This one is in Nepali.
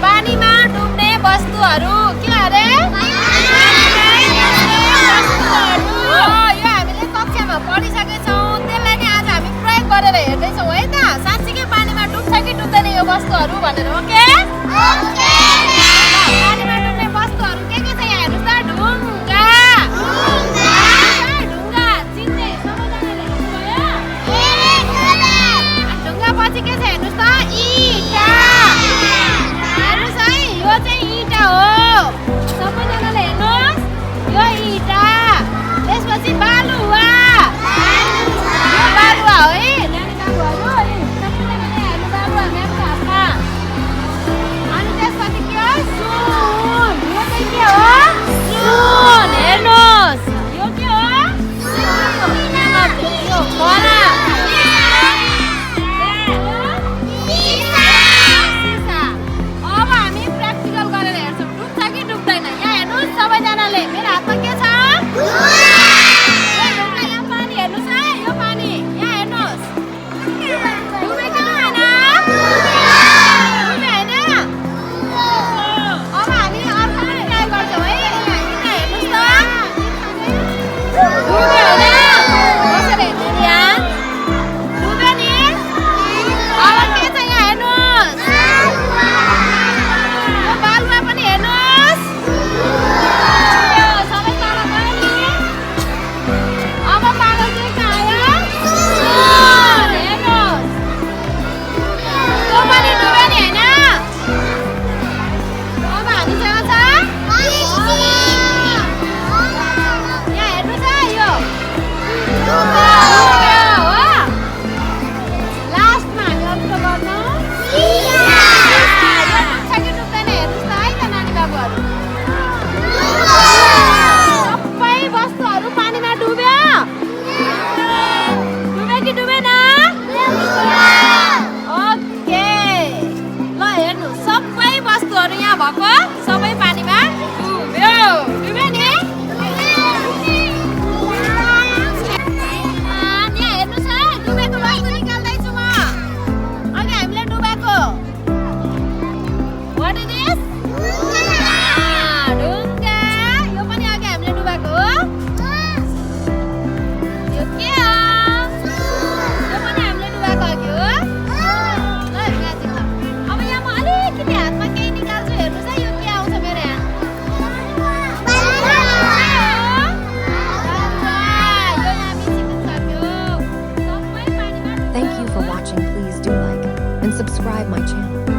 पानीमा डुब्ने वस्तुहरू के अरे यो हामीले कक्षामा पढिसकेछौँ त्यसलाई नै आज हामी प्रयोग गरेर हेर्दैछौँ है त साँच्चीकै पानीमा डुब्छ कि डुब्दैन यो वस्तुहरू भनेर ओके पानीमा डुब्ने वस्तुहरू के छ यहाँ हेर्नुहोस् त ढुङ्गा चिन्ने सबैजनाले हेर्नुभयो ढुङ्गा पछि के छ हेर्नुहोस् त इँटा हेर्नुहोस् है यो चाहिँ इँटा हो सबैजनाले हेर्नुहोस् यो इँटा त्यसपछि बालुवा यो बालुवा हो है नानी बाबुहरू सबैजनाले हेर्नु बालुवा म्यामको हातमा अनि त्यसपछि के हो सुन यो चाहिँ के हो सुन हेर्नुहोस् यो के हो यो खरा अब हामी प्र्याक्टिकल गरेर हेर्छौँ डुब्छ कि डुब्दैन यहाँ हेर्नुहोस् सबैजनाले मेरो हातमा के छ यहाँ पानी हेर्नुहोस् है यो पानी यहाँ हेर्नुहोस् डुबे कि डुबेन अब हामी अर्को पनि ट्राई गर्छौँ है यहाँ हेर्नुहोस् त डुब्यो होइन कसरी हेर्नु यहाँ डुब्यो नि अब के छ यहाँ हेर्नुहोस् यो बालुवा पनि हेर्नुहोस् सबै तल गयो नि अब पागल चाहिँ कहाँ आयो सुन हेर्नुहोस् त्यो पनि डुब्यो नि होइन अब हामीसँग छ यहाँ हेर्नुहोस् है यो डुब्यो हो लास्टमा हामी अर्को गर्छौँ डुब्छ कि डुब्दैन हेर्नुहोस् त है त नानी बाबुहरू सबै वस्तुहरू पानीमा डुब्यो डुब्यो कि डुबेन ओके ल हेर्नु सबै वस्तुहरू यहाँ भएको सबै पानीमा डुब्यो डुब्यो नि यहाँ हेर्नुहोस् है डुबेको वस्तु निकाल्दैछु म अघि हामीले डुबाएको What it is? ढुङ्गा यो पनि अघि हामीले डुबाएको हो यो के हो यो पनि हामीले डुबाएको अघि हो ल हेर्नु ल अब यहाँ म अलिकति हातमा केही निकाल्छु हेर्नुहोस् है यो के आउँछ मेरो यहाँ यो यहाँ बिर्सिसक्यो सबै पानीमा Thank you for watching. Please do like and subscribe my channel.